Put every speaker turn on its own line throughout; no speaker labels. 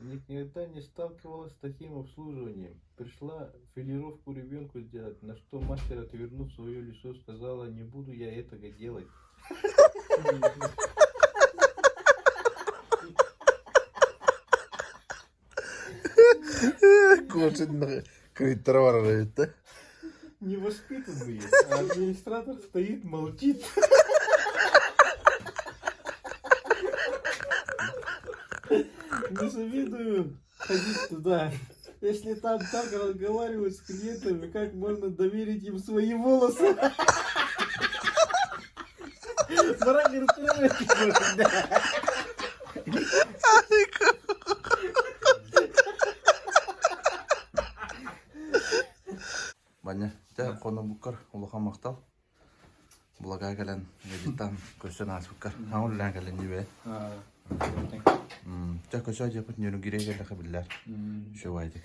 Никогда не сталкивалась с таким обслуживанием. Пришла филировку ребенку сделать, на что мастер, отвернув свое лицо, сказала, не буду я этого делать.
Куочун кыйтара барар эбит да.
Невоспитанные. А администратор стоит, молчит. Не завидую ходить туда. Если там так разговаривают с клиентами, как можно доверить им свои волосы?
Ваня, дьэ хонобуккар улахан махтал. Булага кэлэн ыалдьыттаан көрсөн ааспыккар. Хаҥыл үлээн кэлэн дии Дьэ көсө дьиэппит Ньургире кэллэхэ биллэр. Үчүгэйдик.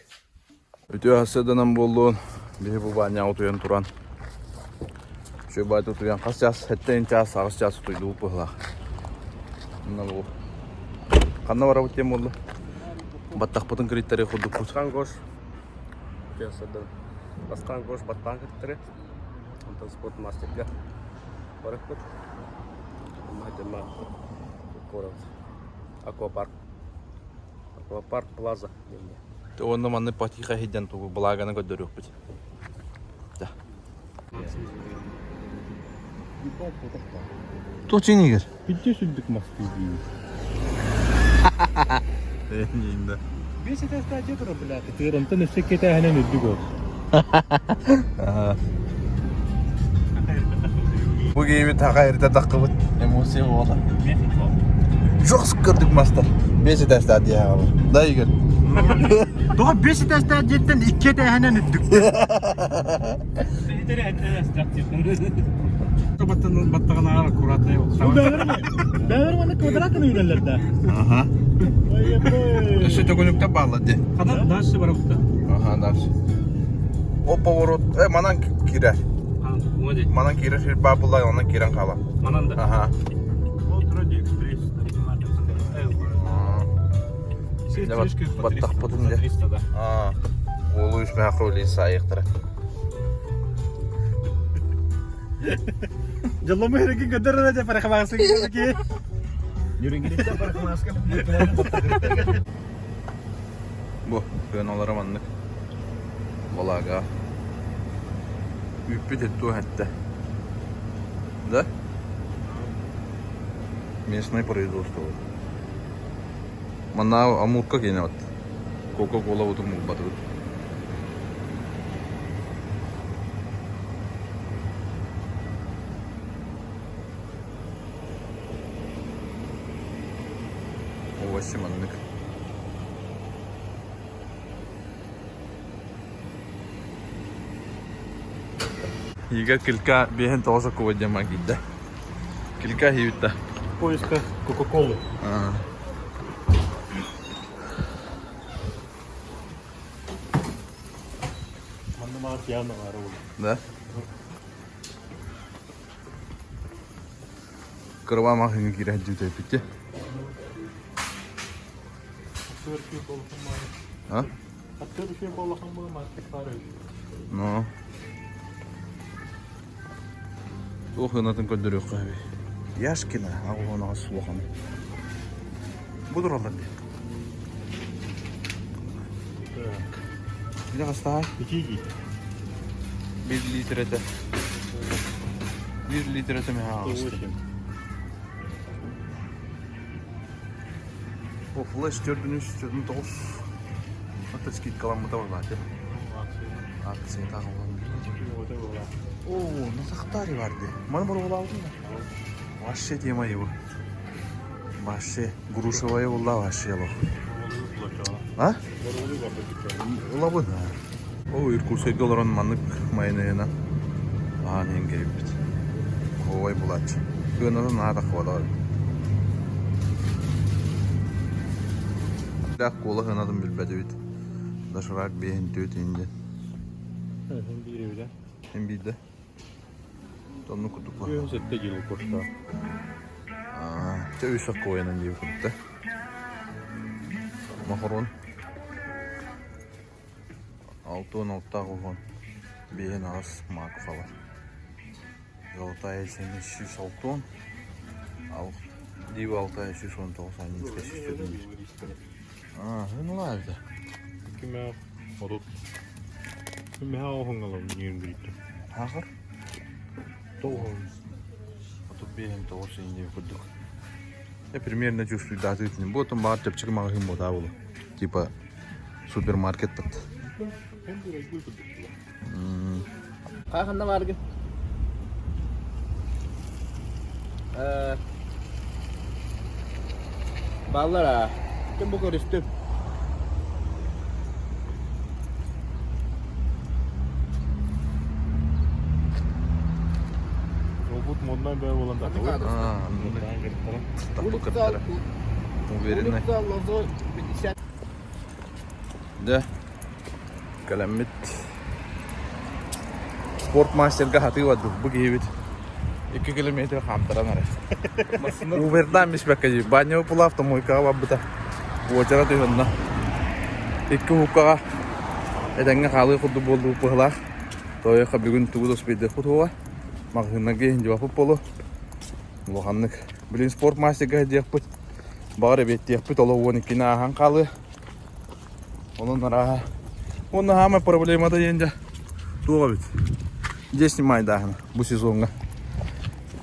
Үтүө сыданан буоллун. Биһи бу баанньаҕа утуйан туран. Үчүгэй баайда утуйан хас чаас? Сэттэн чаас, аҕыс чаас утуйдубут быһыылаах. Онно бу ханна барабыт диэн буолла? Баттахпытын кыриттары курдукпут.
Бастаан гош. Бастаан гош баттаан кыттары. Онтон спорт мастерга барыппыт. Маһдьама куорат. Аквапарк. Аквапарк Плаза диэҥҥэ.
Уонна маннык потиха иһийдэн тугу былааганы көрдөрүөхпүт. Да. Туох чинигер?
Бүттүү сүрдүк мастыы диибит.
Эйиндэ.
Бес этээстээх дьиэ турар бля кытыыр онтон өссө икки этээһинэн үрдүк ол.
Бу киһибит хаха эрдэ таххыбыт эмоция буола. Жёстко көрдүк мастар. Бес этээстээх дьиэ хаалар. Да, Игорь?
Тоҕо бес этээстээх дьиэттэн икки этээһинэн үрдүк. Баттаҕын аккуратнай Бэйэлэр уонна квадратын үүнэллэр да.
Аха. Өссө төгүнүктэр бааллар дии.
Ханан дальше барабыта.
Аха, дальше. О поворот. Э, манан киирэр. Манан киирэр сир баар буолла, онон киирэн хаалар.
Манан да.
Аха.
Вот вроде экспресс.
Баттахпытын дьэ.
300, да.
Аа. Уолу үс мэхэ үлей саайыктара.
Дьоллому эргин көтөр эрэ парахмаска ки.
Нүрүнгириттэн парахмаска Бу сыаналара маннык. Балага. Үппүт эттуо этте. Да? Местное производство. Манна Амурка киэнэ вот. Кока-кола утум булбатыбыт. Овощи маннык. Игорь килька биэһин тоҕус окуба диэн киирдэ. Килька иһибит да.
В поисках Кока-Колы. Манна маар пиано баар
Да? Кырба маһыҥы киирэ сылдьыбыт А? Ну. Туох гынатын көрдөрүөххэ эбий. Яшкина аҕуһунаҕа суохан. Бу тураллар дии.
Так.
Ити хастаай?
Итии
Бир литр этэ. Бир литр этэ миһэ аҕыста. О, флеш төрдүн үс, төрдүн тоҕус. Ата скидкаламмыта буолааты. Акция тағылан. О, насақтари бар де. Маны бар болабытын да. Вообще тема его. Вообще грушевая буолла вообще лох. А? Ылабын. О, Иркутскайга олорон маннык майонезынан аһаан иһэн кэлбит. Оһуобай булааччы. Сыанатын наһаа таххыбатах эбит. Дээх куола сыанатын билбэтибит. Доширак биэһин түөт иһин диэн. Эн биирдэ. Оннук курдук
Күөн сэттэ дьыл курта.
Чэ үс соккуойанан диэбит курдук да. Мохорун 66 уһун биэһин аҕыс макфала. Золотая семи 160, Дива алтая 119, Анинская 171. А, ну ладно.
Кимэ отут. Кимэ оһоҥолом ньиэрбийтэ.
Хахыр?
Тоҕон.
35 тоҕус инде курдук. Я примерно чувствую даты итини. Бу отон баар чэпчэки маҕаһыын буотаа буолу. Типа супермаркет бат.
Ханна бааргын? Бааллар аа. Ким бу көрүстүм?
Робот моднай бää болан да.
Улица, Уверенный.
Улица Лозой 50.
Да. Кэлэммит. Спортмастерга хатыы бардык бу киһибит. 2 километр хаамтаран эрэ. Увердаан биспэккэ дии. Баня пула автомойкаҕа барбыта. Уочара түһүннэ. Икки уһуккаҕа этэҥҥэ хаалыы курдук буоллубут быһылаах. Тойоха бүгүн тугу да успейдыахпыт уоҕа. Маҕаһыыннарга иһин буолу. Улаханнык. Билин спортмастерга диэхпит. Баҕар эбиэттиэхпит олох 12-ни ааһан хаалыа. Онон арааһа. Уонна хаамай проблемата диэн дьэ туох эбит. Дьиэ снимайдааһына бу сезоҥҥа.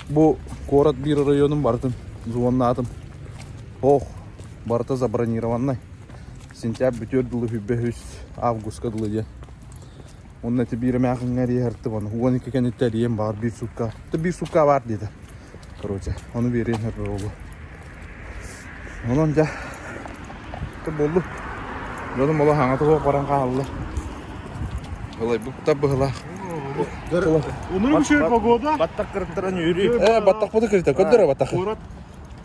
Бу куорат биир районун барытын звоннаатым. Ох, барыта забронированнай. Сентябрь бүтүөр дылы хүббэ үс августка дылы диэн. Онно ити биир эмээхиҥҥэ эрийэ аны 12 кэнниттэн эрийэн баар биир суукка. Биир суукка баар диэтэ. Короче, ону биэриэн сөп буолуо. Онон дьэ, буоллу. Дьонум олох аҥата суох баран хаалла. Ылайбыттар быһылаах.
Онун үчүгэй погода.
Баттах кырыттаран үөрүү.
Э, баттахпыты кырыта, көрдөрө баттах.
Куорат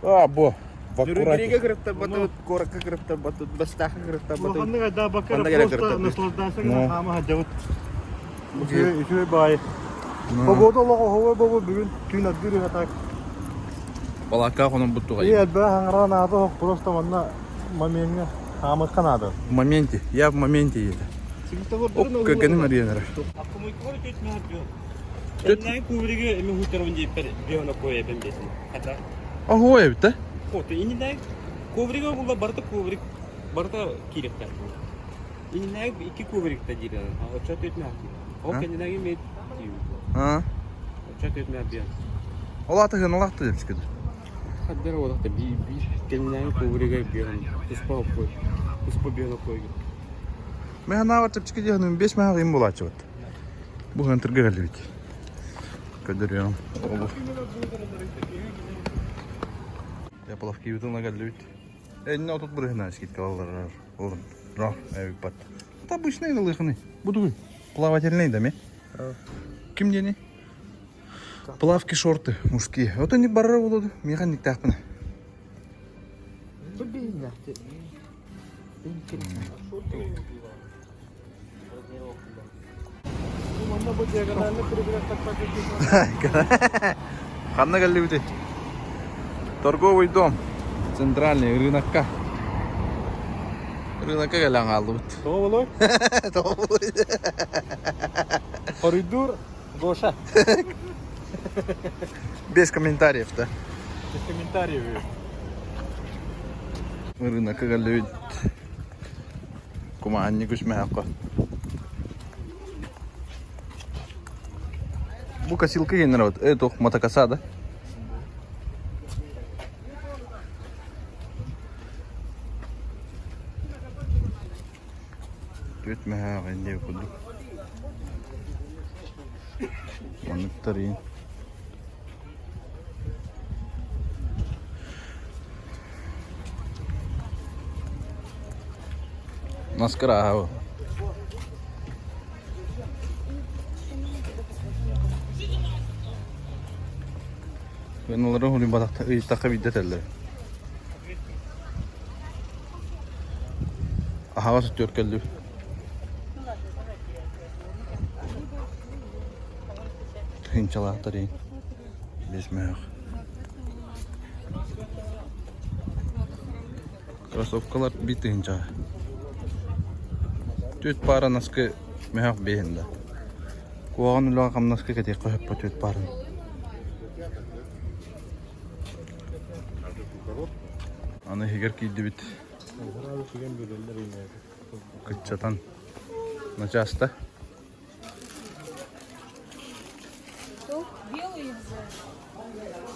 А, бу.
Нюрнберге кырыттарбатыбыт, куоракка кырыттарбатыбыт, Бастаахха кырыттарбатыбыт.
улаханнык айдаа бакка
Манна кэлэ
просто
кырыттарбыт.
наслаждайся
Ну.
гына хаама сылдьабыт. Үчүгэй үчүгэй баайы. Погода олох оһуобай буолбут бүгүн түүн ардыыр үһэ так.
Балаакка хонон буттуга.
И элбэх хаҥараа наада ох просто манна момеҥҥа хаамыахха наада.
В моменте. Я в моменте еле. Оп, кэргэним эрийэн эрэр.
Кэннээн кубриги эми хутерон диэппэр биона коебен бесин. Хата.
Оһуой эбит да?
Хото иннинээг коврига була барыта коврик барыта киириэхтээх. Иннинээг икки коврикта диир. Оччо төтмэ. Ол кэннинээги мет диир.
А?
Оччо төтмэ биэн.
Ол аты гыналаахты деп чикиди.
Хаддер олохта би би кэннинээги коврига биэн. Туспа оппой. Туспа биэн оппой.
Мен ханаабар чэпчэки диэхин 5 маһа им булааччыбыт. Бу хантырга кэллибит. Көрдөрүөм. Я плавки ютуна кэллибит. Энне отут бырыһына скидкалар Ра, эбиппат. Это обычный ылыхны. Буду плавательный да ме? Ким дени? Плавки шорты мужские. Вот они барра болду. Механик тахпына.
Манна бу диагонально перебирать так
Ханна кэллибити? Торговый дом. Центральный рынокка. Рынокка кэлэн хааллыбыт.
Тоҕо болой? Коридор Гоша.
Без комментариев, да?
Без комментариев.
Рынокка кэллибит. Кумаанньык үсмэһэххэ. Бу косилка генер вот. Это мотокоса, да? Түөрт мэһээх инде курдук. Манныктар иин. Наскара Гыналары хулин батахта ыйыттахха биирдэ этэллэр. Аһаҕас өттүгэр кэллибит. Тыһыынчалаахтар иһин. Биэс мөһөх. Кроссовкалар биир тыһыынчаҕа. Түөрт паара наскы мөһөөх биэһин да. Куһаҕан үлэҕэ хамнаска кэтиэххэ сөп по түөрт паараны. Аны иһигэр киирдибит. Кыччатан начааста.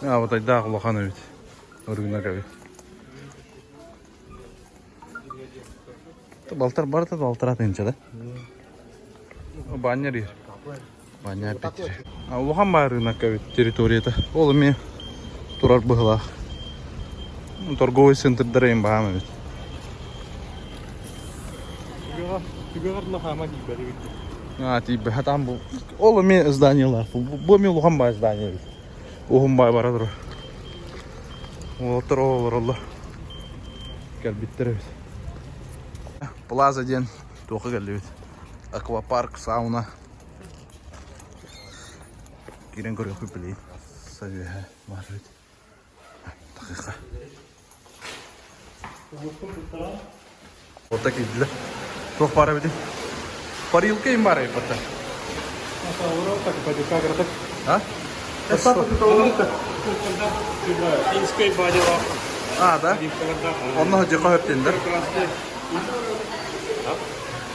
Абатайдаах улахан эбит. Ырыынак эбит. Балтар барыта балтара тыынча да. Баннер ер. Баннер опять. Улахан баар рынок эбит территорията. Ол эмиэ турар быһылаах. Торговый центрдара им баам эбит. А, тиийбэ там бу ол эмиэ зданиелаах. Бу эмиэ улахан баар здание эбит. Уһун баай бара турар. Уолаттар олороллор. Кэлбиттэр эбит. Плаза диэн туохха кэллибит? Аквапарк, сауна. Киирэн көрүөхпүт билигин. Савиһа баар эбит. Дакыйка. Ота киирдилэр. Туох баар эбитий? Парилка им баар эбит бата. А?
Финскэй бадила.
А, да? Онно дьиэхэ хөптүннэр.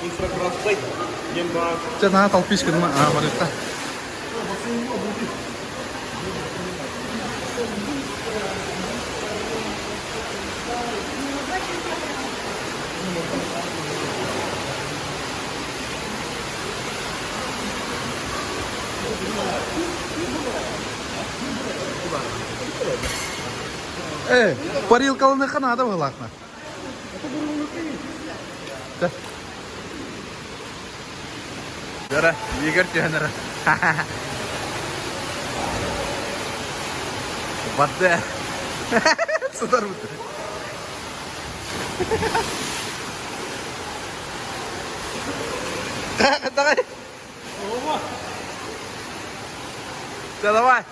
Инфракрасный диэн баар.
Чэ, наһаа толпись гыныма. А, барыта. Э, парилкаланыхха наада быһылаахна. Дара, Игорь түһэн эрэ. Бадда. Сытар бут. Давай. Да давай.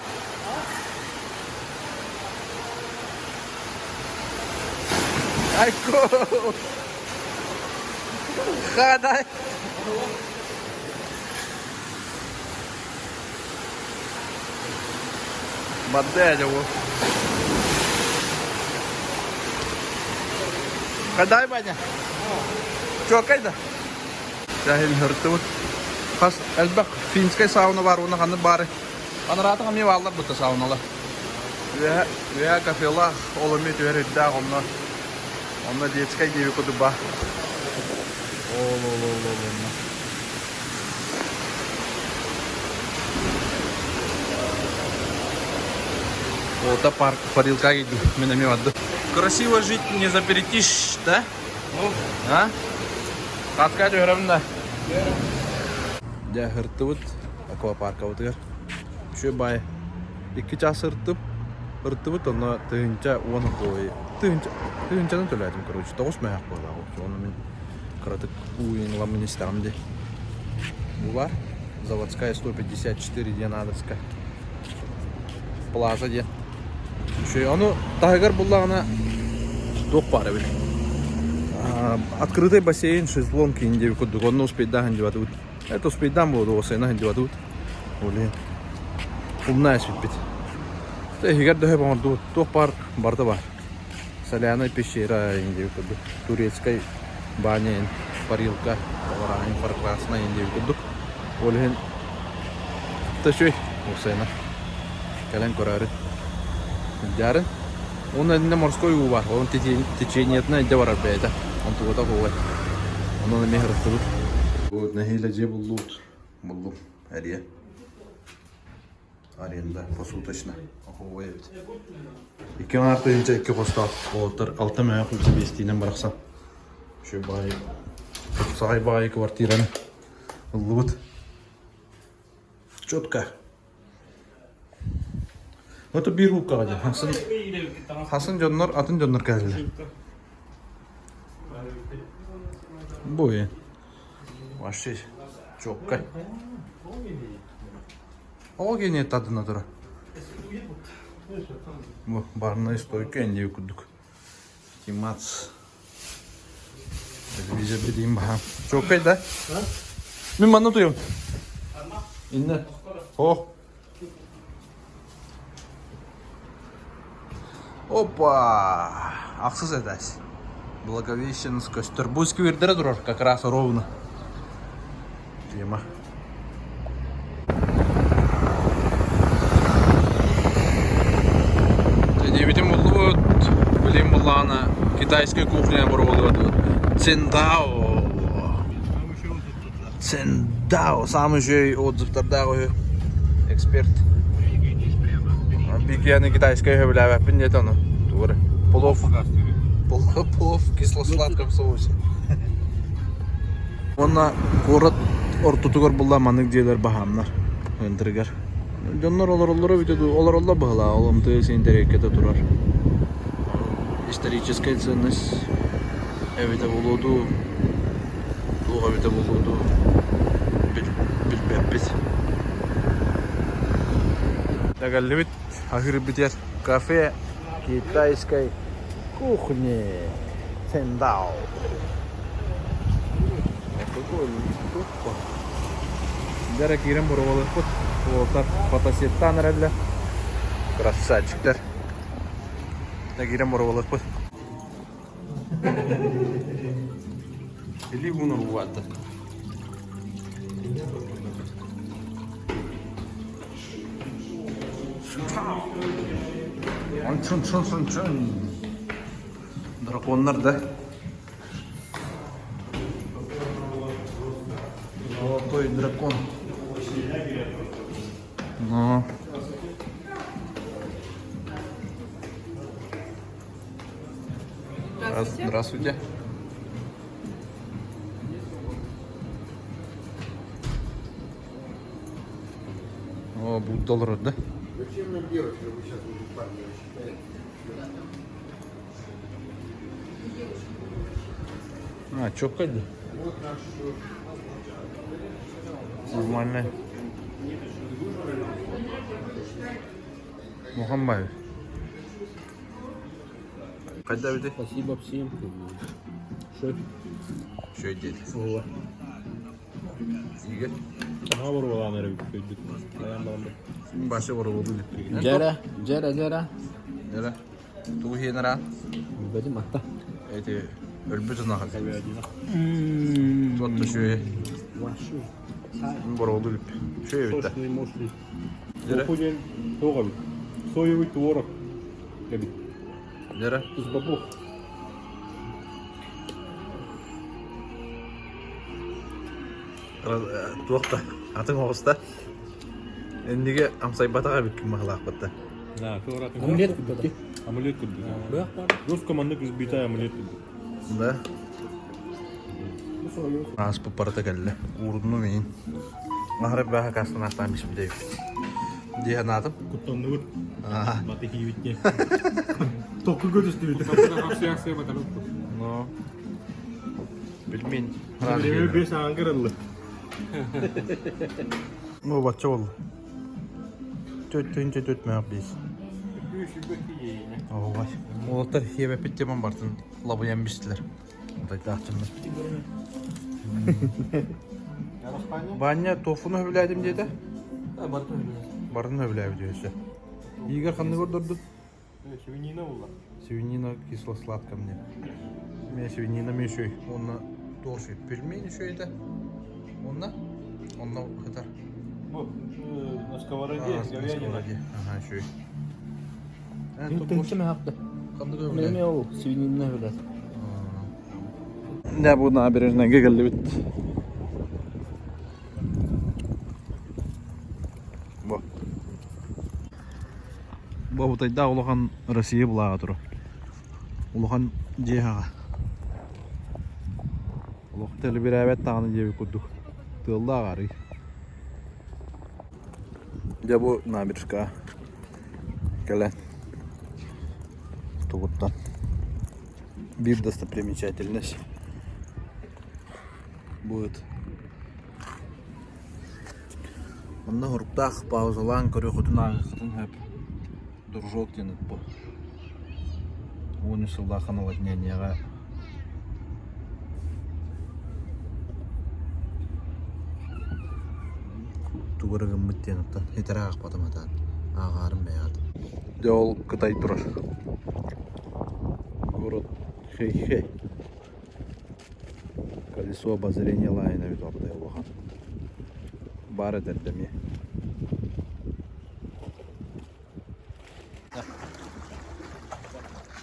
Айко. Хадай. Бадда дьэ Хадай Ваня. Чуокай да. Сәһин хыртыбыт. Хас элбэх финскэй сауна бар, уонна ханнык баары. Анараатах эмиэ бааллар бытта сауналар. Үөһэ, үөһэ кафелаах, ол эмиэ түһэр ирдээх, онно онно детскай диэби курдук баар. Ол, ол, ол, ол, онно. Ота парк парилка кийдим. Мен эмиэ бардым. Красиво жить не запретишь, да? А? Таска түһэрэмин да. Дьэ, ыртыбыт аквапаркабытыгар. Үчүгэй баай. Икки чаас ыртып, ыртыбыт, онно тыһыынча уон ой, тыһыынча, тыһыынчаны төлөөтүм, короче, тоҕус мөһөөх буоллаах. Ону мин кыратык уу ыламмын истэҕим дии. Бу бар, заводская 154 диэн аадырыска. Плаза диэн. Үчүгэй. Ону таһыгар буллаҕына туох баар эбит. Открытый бассейн, шезлонг иин диэбит курдук. Онно успейдаан дьыбатыбыт. Это успейдаан буолуо, уосайна сылдьыбатыбыт. Блин. Умна эспиппит. Иһигэр дөһө оҥордубут. Туох баар барыта баар. Соляная пещера иин диэбит курдук. Турецкай баня иин, парилка, инфракрасная иин диэбит курдук. Ол иһин үчүгэй уопсайынан кэлэн көрөөрү сылдьаарын. Уонна иннэ морской уу баар. Onun течениетинэн илдьэ барар бэйэтэ. Онтугута буолуой. Онон эмиэ ырыттыбыт. Бу нэһиилэ дьиэ буллубут. Буллум. Эрийэ. Аренда посуточно. Оһуобай эбит. Икки аҥаар тыһыынча икки хостоох. Уолаттар алта мөһөөх үлсэ биэстиинэн барахсан. Үчүгэй баҕайы тупсаҕай баҕайы квартираны ыллыбыт. Четко. Это биир уккаҕа дьэ. Хасын, хасын дьоннор, атын дьоннор кэллилэр. Бу Вообще четко. Оҕо киэнэ тадына тура. Бу барная стойка энди курдук. Тимац. Телевизор баһаам. Чуоккай да? Мин манна туйум. Инна. О. Опа! Ахсыс этээс. Благовещенск көстөр. Бу сквердere турар как раз ровно. Тема. Диэбитим буллубут. Билим буллаҕына китайская кухня боруобалыыр Циндао. Циндао. Самый үчүгэй отзывтардаах үһү. Эксперт. Бикияны китайская сөбүлээбэппин диэтэ ону. Тугу Плов. Плов в кисло-сладком соусе. Уонна куорат ортотугар булла маннык дьиэлэр баһаамнар ынтырыгар. Дьоннор олороллоро эбитэ дуу, олороллор быһылаа, ол МТС интэриэккэтэ турар. Историческая ценность эбитэ буолуо дуу, туох эбитэ буолуо дуу билбэппит. Кэллибит аһыырбытыгар кафе китайской кухни Циндао. Дьэ киирэн боруобалыахпыт. Уолаттар фотосеттаан эрэллэр. Красавчиктар. Дьэ киирэн боруобалыахпыт. Или буну рвать. Чун чун чун чун. Драконнар да. Золотой дракон. Ну.
Здравствуйте.
Здравствуйте. О, Будда олорор да?
Зачем нам делать, чтобы сейчас уже парни рассчитали?
А, четко дии?
Вот наш счет.
Нормально. Мухамбаев. Хайда эбитий?
Спасибо всем. Что?
Үчүгэй диэти.
Ооба.
Игорь?
Саҥа боруобалаан эрэ бүппүт. Айан баран
Баша боруобалыы илик.
Дьэрэ, дьэрэ, дьэрэ.
Дьэрэ. Тугу иһиэн араан?
Билбэтим атта.
Эти өлбүт ынаҕы. Туотта үчүгэй. Боруобалыы илик. Үчүгэй эбит да.
Сочный, мощный.
Дьэрэ.
Тофу диэн туох эбит? Соевый творог эбит.
Дьэрэ.
Из бобов.
Туох да атын оҕуста. Иннигэ амсайбатах эбиккин баһылаахпыт да.
Омлет курдук.
Омлет курдук. Жестко маннык избитая омлет курдук.
Да. Ааспыт барыта кэллэ. Ууруннум иин. Аһара бааһа кастанаахтаан биспит эбиппит. Дии санаатым.
Куттанныбыт. Баты киибит диэн. Токку көтүстүбүт.
Но билмин.
Бес аңгырыллы.
Ну, бачча болду. Төрт төрт мөк бес. Оҕой. Уолаттар хиэбэппит теман бартын лабыйан бистилер. Утайдаахчыннар. Баня тофуну хөбүлээтим диэтэ. Барын хөбүлээбит өссө. Игорь ханнык ордорду?
Свинина була.
Свинина кисло-сладко мне. Мен свинина еще Онна тоже пельмень еще это. Онна? Онна хатар.
Вот, на сковороде,
А, на
говядина.
сковороде. Ага, еще.
Тынчым хапты. Неме ол свинина өлөр.
Дьэ бу набережнайга кэллибит. Бу. Бу Бутайдаах улахан Россия былааҕа турар. Улахан дьиэ аҕа. Олох тэлибирээбэт даҕаны диэбит курдук. Тыаллаах арый. Дьэ бу набережка кэлэн тугуттан биир достопримечательность будет. Онно уруктаах паузалаан көрүөххүтүн ааҕыаххытын сөп. Дружок диэн ыт бу. 13 сыллаах наводнениеҕа. Тугу эрэ гыммыт диэн оттон этэрэ аахпатым атаан. Ааҕаарым бэйэҕит. Дьэ ол Кытай турар. Город Хэйхэ. Колесо обозрения лайна эбит ордай улахан. Баар этэрдэ эмиэ.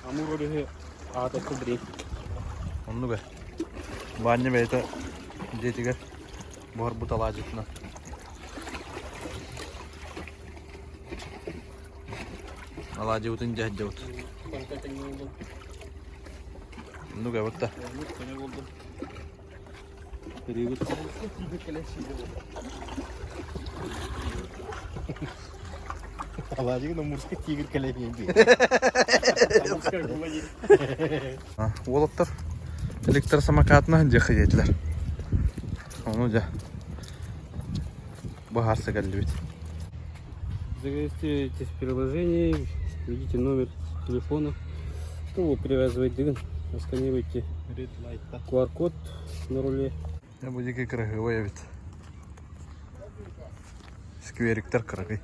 Амур өрүһү аата Кубри.
Оннук ээ. Баанньа бэйэтэ дьиэтигэр буһарбыт алаадьытынан. Алаадьыбытын дьэ сылдьабыт. Оннук эбит да.
Алаадьыгын Амурскай тигр кэлэн дии.
Уолаттар электросамокатынан дьэ диэтилэр. Ону дьэ быһаарса кэллибит.
Зарегистрируйтесь в приложении, введите номер телефона, чтобы привязывать дыгын, сканируйте QR-код на руле.
Бу диэки кыраһыабай эбит. Сквериктэр кыракый.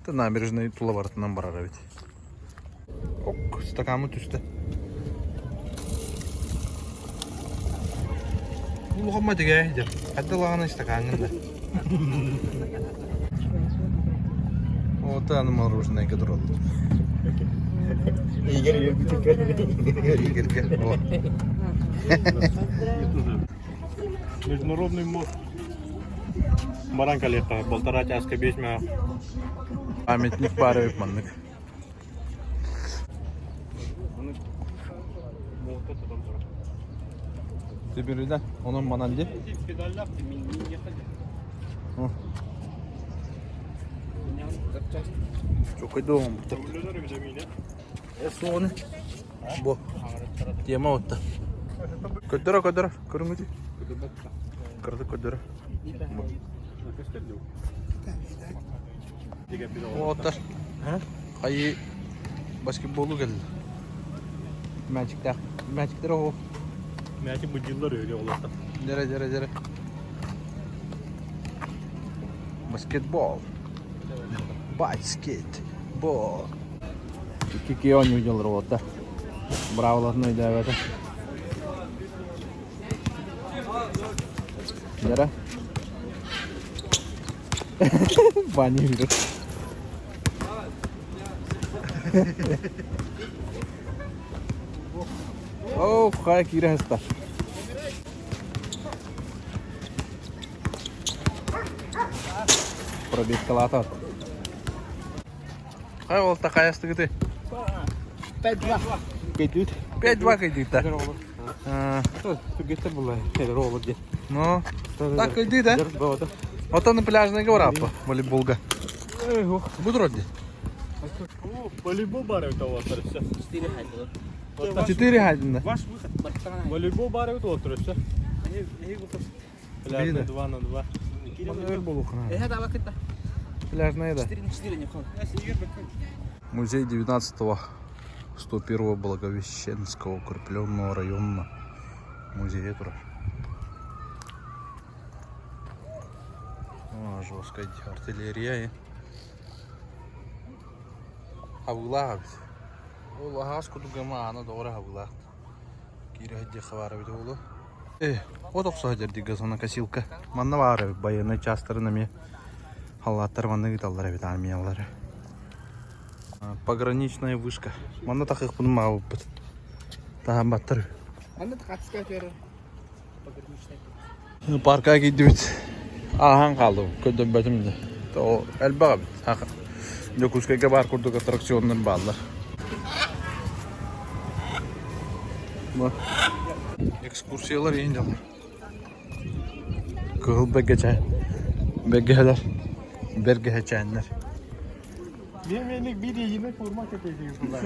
Это набережный тула барытынан барар эбит. Ок, стакаммыт түстэ. Улахан тигээ дьэ. Хадда лаҕана стакаҥҥын да. Вот аны мороженое тураллар.
Игорь
Игорьга.
Международный мост. Баран калета, полтора часка бес мя.
Памятник баар эбит маннык. Тибириден, онон манан ди. Чокойдоом. Суоны. Бу. Тема отта. Көддөрө көддөрө. Көрүҥүтүй. Кырдык көддөрө. Уолаттар. Хайы баскетболу келди. Мячиктаах. Мячиктер оҕо.
Мячик быдьыллар өйдө олорто.
Дьэрэ дьэрэ дьэрэ. Баскетбол. Баскетбол. Икки оонньуу дьыллар уолаттар. Браво өйдөөбөтө. Дьэрэ. Ваня yürü. Оо, хайа киирэ сыста. Пробежкалаата. Хай ол такаястыгыты.
5-2. Кэйдүүт.
5-2 кэйдүүт
Түргеттер була. Роллар де.
Ну, так кэйдүү да? Отон пляжныйга бараппа волейболга. Буду роди.
Волейбол баар эбит олоттор өссө.
4 хадина.
Ваш выход.
Волейбол баар эбит олоттор өссө. Пляжный 2 на 2.
Пляжная, да. Музей 19-го 101-го Благовещенского укрепленного района музейа турар. О, жесткая артиллерия. Хабылаах эбит. Ол аһаас курдук гына аана доҕоро хабылаах. Киирэ сылдьыахха баар эбит буолуо. Э, от охсо сылдьар дии газонокосилка. Манна баар эбит байыаннай чаастарын эмиэ халлааттар манна ыыталлар эбит армиялары. Пограничная вышка. Манна тахыахпын маабыппыт. Таһаамматтар.
Манна тахатска Пограничная.
Парка киирдибит. Ааһан хааллым, көрдөрбөтүм да. Элбэх эбит. Дьокуускайга баар курдук аттракционнар бааллар. Бу экскурсиялар иһин дьаллар. Кыһыл бэргэчэ бэргэһэлэр бэргэһэчээннэр.
Мен биир единый форма кэтейдиги булар.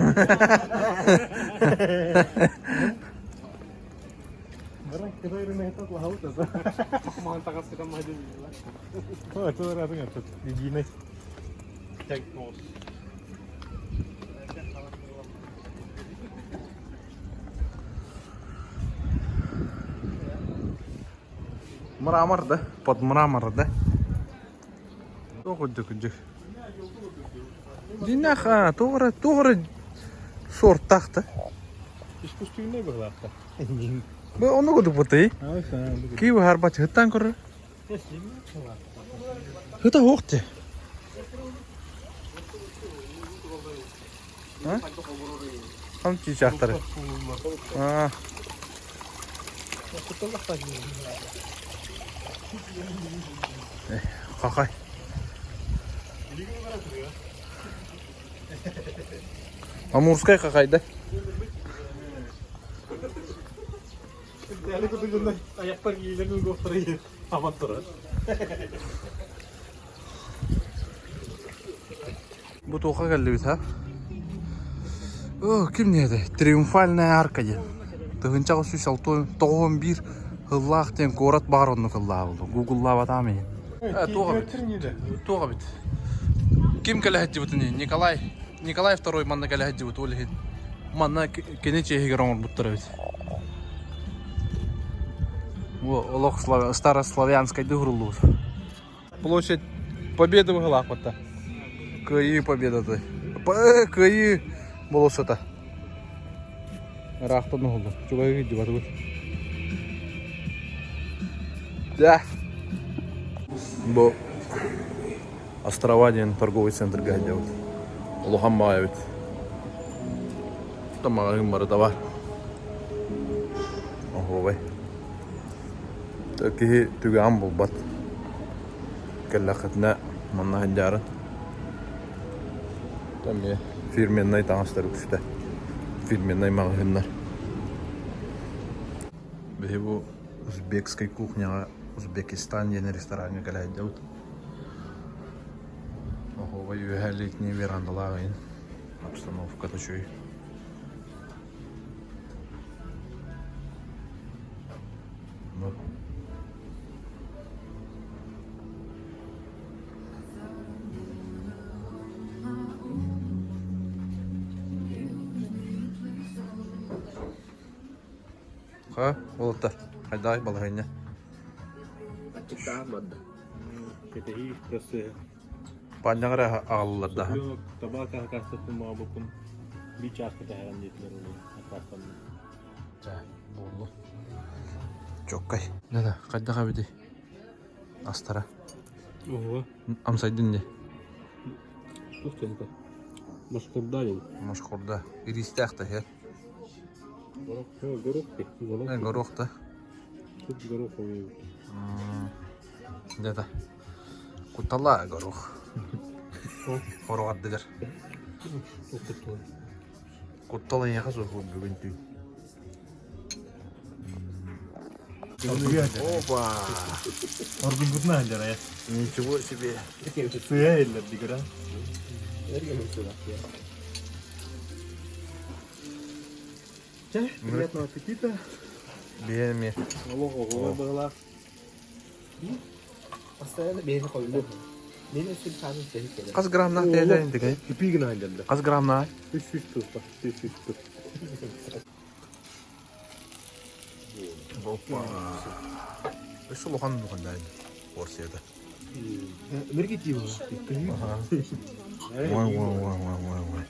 Баран кытай рыногы лаһабыт аса.
Махан таҕас маһдын
Это разын этот единый.
Мрамор, да? Под мрамор, да? Туох курдук кырдьык. Дьиҥнээх аа, туох эрэ туох эрэ суортаах да.
Искусственный быһылаахта.
Бу ону курдук бутый. Киви харбат хыттан көрөр. Хыта суох ти. А? Хам чыычаахтары. Аа. Хахай. Амурскай хахай да?
Аяқтар кийлерин гофтары аман турар.
Бу туохха кэллибит ha? О, ким диэтэ? Триумфальная арка диэн. Тыһыынчаҕа сүүс алта тоҕуһун биир ыллаах диэн куорат баар оннук ыллаабыл. Гугллаабатаам иһин. Туох эбит? Туох эбит? Ким кэлэ сылдьыбытыный? Николай. Николай второй манна кэлэ сылдьыбыт ол иһин. Манна кини чиэһигэр оҥорбуттар эбит. Олох старославянскайдыы уһуруллубут. Площадь Победы быһылаахпыт Кыайыы победаты. Кыайыы болуоссата. Ыраахтан уһуллум. Чугаһыы дьыбатыбыт. Да. Бу Острова диэн торговый центрга сылдьабыт. Улахан баҕайы эбит. Маҕаһыын барыта бар. Оһуобай. Киһи түгэҕин булбат. Кэллэххитинэ манна сылдьаарын. Эмиэ фирменнай таҥастар үксүтэ. Фирменнай маҕаһыыннар. Биһи бу узбекскай кухняҕа Узбекистан диэн рестораҥҥа кэлэ сылдьабыт. Оһуобай үөһэ летний верандалаах иһин обстановката үчүгэй. Ха, уолаттар, хайдаҕай балаһыанньа?
Аччыктаах барда.
Кэтэһии процеһа.
Паанньаҕа эрэ аҕаллылар да.
Табака акаастаттым маҕабыккын биир чааска таһааран диэтилэр ол акаастанным.
Чэ, буоллун. Чоккай. Да-да, хайдах эбитий? Астара.
Ого.
Амсайдын дии.
Туох диэн Машкурда диэн.
Машкурда. Ириистээх да иһэ.
Горох, горох ти.
Горох. Горох да.
Тут гороховый.
Где-то. Куттала горох. Хорох ардыгар. Куттал эйиэхэ суох бүгүн түүн. Опа!
Оргуйбутун аһыллар
Ничего себе.
Сыа эллэр дигра. Чэ, приятного аппетита.
Биэми.
Олох оҕолор быһылаах.
Постоянно бэйэни хойулуох. Мен өссө саанын тэһи кэлэр.
Хас грамнаах тиэдэ интигэй?
Ипи гына аһыллар.
Хас грамнаах?
300 туспа, 300 туп.
Опа. Өссө улахан улахан да порцията.
Энергетик.
Ой, ой, ой, ой, ой, ой.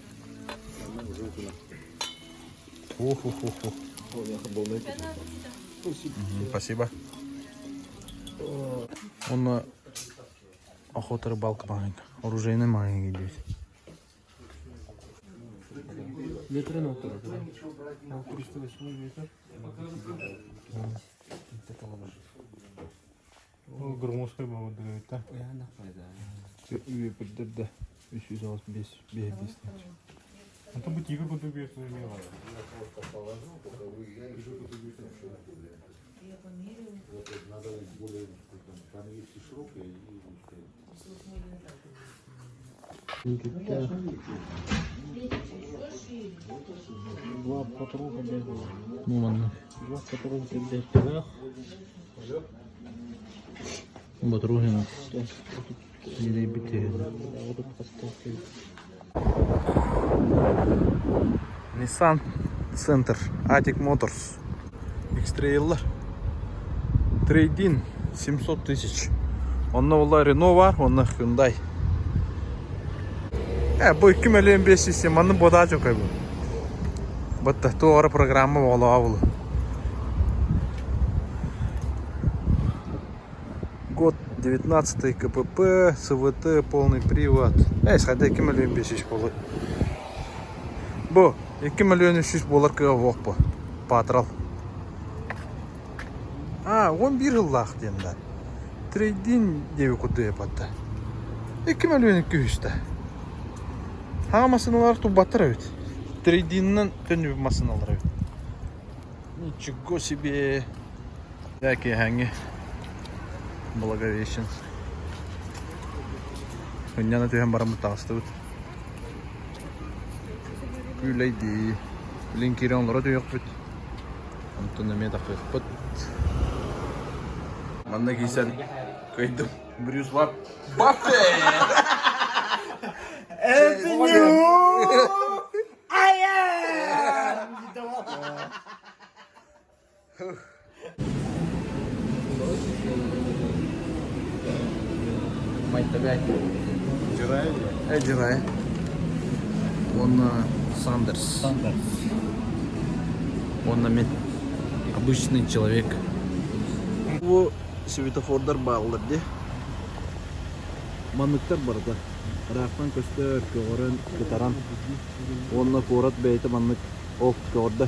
Ху-ху-ху-ху. Спасибо. Он охота рыбалка маленькая. Оружейный маленький здесь.
Метры на 308 метр. Ол Громовскай бабы да.
Үөпүрдэр 365 5
Это бы тигр курдук берсин эме бар. Два патруха бегала.
Ну манна.
Два патруха бегала.
Батругина. Или Nissan Center, Attic Motors, X-Trail'lar. Trade-in 700 тысяч. Онно буолла Renault бар, онно Hyundai. Э, бу 2 миллион 500 манны бода чокай бу. Батта туора программа болоа булу. Год 19 КПП, СВТ, полный привод. Эй, схайда 2 миллион 500 болу. Бу 2 миллион 300 болар кыа буох бу. Патрал. А, 11 ыллаах диэн да. Трейдин диэби курдук эпатта. 2 миллион 200 да. Хаҥа массыыналар турбаттар эбит. Трейдиннан төннүбүт массыыналар эбит. Ничего себе. Дьэ, киэһээҥҥи Благовещенск. Ынньана түһэн бараммыт таҕыстыбыт. Күүлэйдии. Билин киирэн олоро түһүөхпүт. Онтон эмиэ тахсыахпыт. Манна киирсэн кыайдым. Брюс Баффет!
Это не
Дьырай. Уонна Сандерс.
Сандерс.
Уонна мен обычный человек. Бу светофордар бааллар дии. Манныктар барыта. Ыраахтан көстөр, көҕөрөн, кытаран. Уонна куорат бэйэтэ маннык Ол көҕөрдө.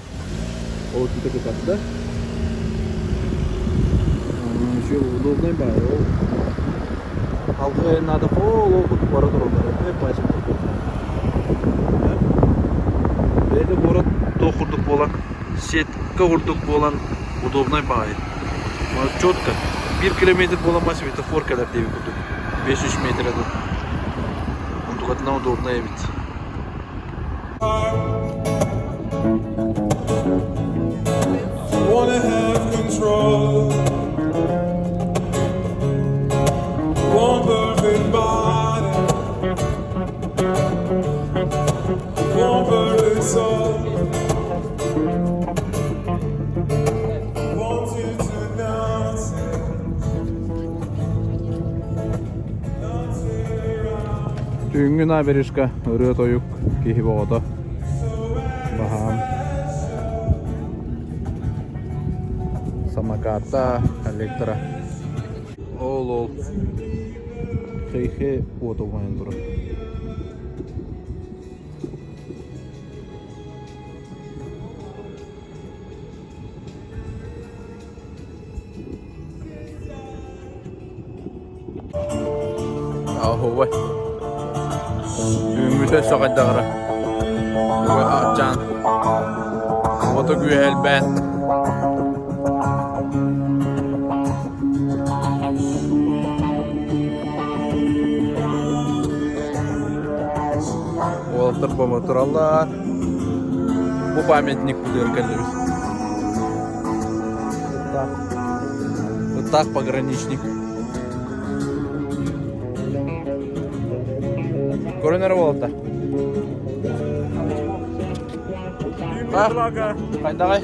Ол өттүтэ кытарда. Еще удобный баар. Ол халгы надо ол ол курдук бара тураллар. Пачка Бэйэтэ куорат туох курдук буолан, сетка курдук буолан удобнай баҕайы. Четко. Биир километр буолан ба светофор кэлэр диэбит курдук. 5-3 метр ду. Онтукатынан удобнай эбит.
Wanna have control. One perfect body. One perfect soul. Want you to notice.
Түүҥҥү набережка ырыа-тойук киһи бөҕөтө баһаам. Самокатта, электро. Ол-ол Хейхе уот умайан турар. Оһуобай. Бүгүҥҥүтэ өссө хайдаҕара. Аччаан. Ото күүһэ элбээн. Уолаттар бомо тураллар. Бу памятник кудыгар кэллибит. Ыттаах пограничник. Көрөн эрэ буолта. Хайдаҕай?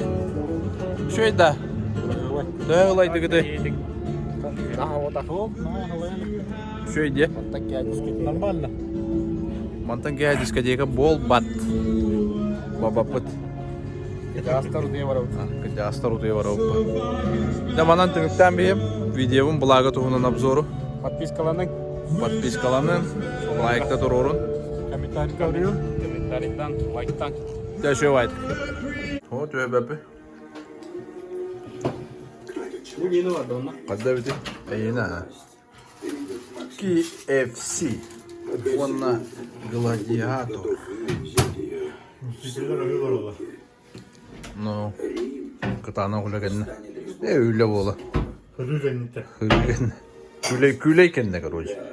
Үчүгэй да? Төһө ылайдыгыты? Үчүгэй диэ?
Нормально.
Мантан киһи дискотека буолбат. Бабаппыт.
Кырдьаҕастар утуйа барабыт.
Кырдьаҕастар утуйа барабыт. Дьэ манан түмүктээн биһим видеобун благо туһунан обзору.
Подпискаланың.
Подпискаланын, лайкта туруорун.
Комментарий говорю.
Комментарийдан, лайктан.
Дьэ үчүгэй О, түһэ
Бу нені бар да
Хадда бити? Эйина. KFC уонна Гладиатор. Ну, кытаанах үлэ кэннэ. Э, үлэ буола.
Хөрүү кэннитэ.
Хөрүү кэннэ. Күлэй, күлэй кэннэ, короче.